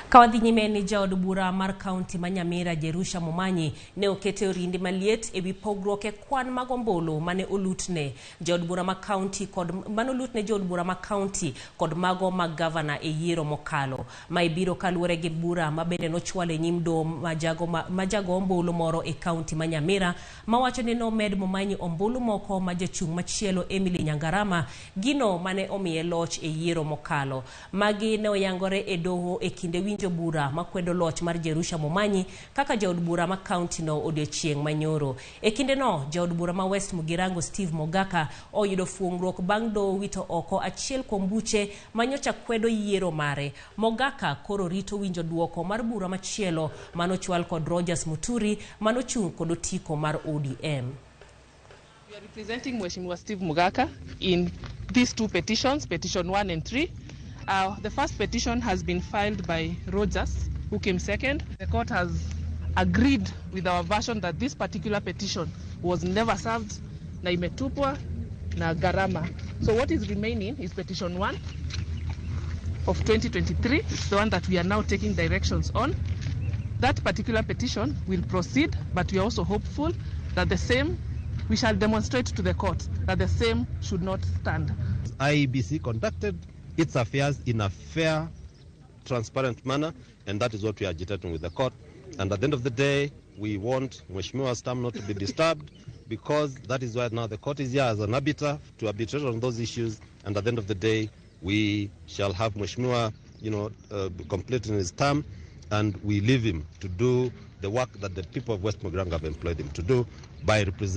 Ka wadhi nyime ni jaod bura mar kaunti ma Nyamira Jerusha Momanyi ne okete orindi maliet ewi pogruok e kwan mag ombulu mane olutne jaod bura ma kaunti kod mane olutne jood bura ma kaunti kod mago mag gavana e yiero mokalo. Mae biro kaluwore gi bura ma bende nochwal e nyim doho ma jago ombulu moro e kaunti ma Nyamira mawacho ni nomed Momanyi ombulu moko ma jachung' machielo Emily Nyangarama gino mane omiye loch e yiero mokalo. Magi ne oyangore e doho e kinde winjo bura makwedo loch mar Jerusha Momanyi kaka jaod bura ma kaunti no odiochieng' manyoro. E kinde no, jaod bura ma West Mugirango Steve Mogaka oyudo fuong'ruok bang' doho wito oko achiel kuom buche manyocha kwedo yiero mare. Mogaka koro rito winjo duoko mar bura machielo manochwal kod Rogers Muturi manochung' kod otiko mar ODM. We are representing Mheshimiwa Steve Mugaka in these two petitions, petition 1 and 3. The first petition has been filed by Rogers, who came second. The court has agreed with our version that this particular petition was never served na imetupwa na gharama. So what is remaining is petition 1 of 2023. It's the one that we are now taking directions on. That particular petition will proceed, but we are also hopeful that the same, we shall demonstrate to the court that the same should not stand. IEBC conducted its affairs in a fair, transparent manner, and that is what we are agitating with the court. And at the end of the day, we want Mheshimiwa's term not to be disturbed, because that is why now the court is here as an arbiter to arbitrate on those issues. And at the end of the day, we shall have Mheshimiwa, completing his term, and we leave him to do the work that the people of West Mugirango have employed him to do by representing.